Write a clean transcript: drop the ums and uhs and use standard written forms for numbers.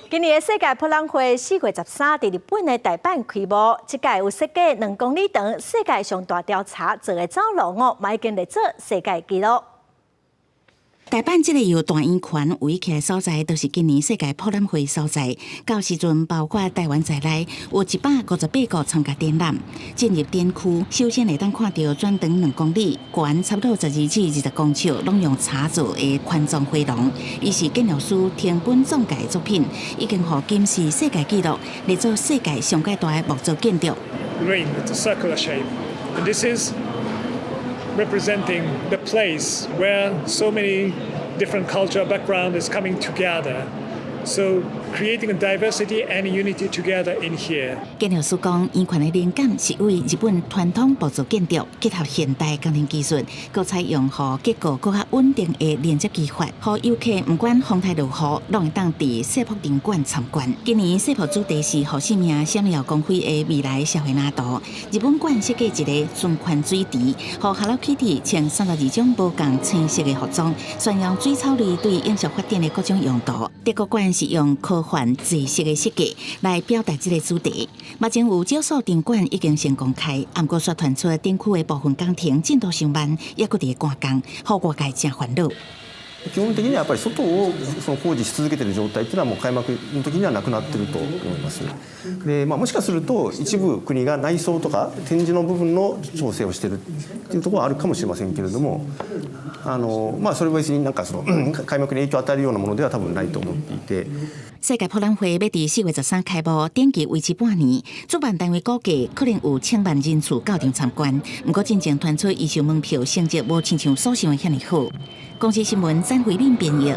今年的世界博覽會4月13佇日本的大阪開幕，這屆有設計2公里長、世界上大條柴做的走廊哦，嘛已經立做世界紀錄。大阪這個由大圓環圍起來所在，就是今年世界博覽會所在。到時陣，包括台灣在內，有158國參加展覽。進入展區，首先會當看著全長2公里、懸差不多12至20公尺，攏用柴做的環狀迴廊。伊是建築師藤本壯介的作品，已經予金氏世界紀錄，列做世界上蓋大的木造建築。 Ring, it's a circular shape, and this is representing the place where so many different culture background is coming together. So creating a diversity and unity together in here. 建築師講，圓環的靈感是為日本傳統木造建築結合現代工程技術，閣採用予結構閣較穩定的連接技法，予遊客毋管風台落雨，攏會當佇世博場館參觀。今年世博主題是予生命閃耀光輝的未來社會藍圖。日本館設計一个循環水池，予 Hello Kitty 穿32種無仝青色的服裝，宣揚水草類對永續發展的各種用途。德國館是用科幻知識的設計來表達這个主題。目前有少數場館已經先公開，毋過煞傳出展區的部分工程進度傷慢，猶閣佇咧趕工，予外界誠煩惱。基本的にはやっぱり外をその工事し続けている状態っていうのはもう開幕の時にはなくなっていると思います。で、まあ、もしかすると一部国が内装とか展示の部分の調整をしているっていうところはあるかもしれませんけれども、まあ、それは別になんかその開幕に影響を与えるようなものでは多分ないと思っていて。世界博覽會欲佇4月13開幕，展期維持半年。主辦單位估計可能有千萬人次到場參觀。毋過進前傳出預售門票成績無親像所想的遐爾好。公視新聞詹慧敏編譯。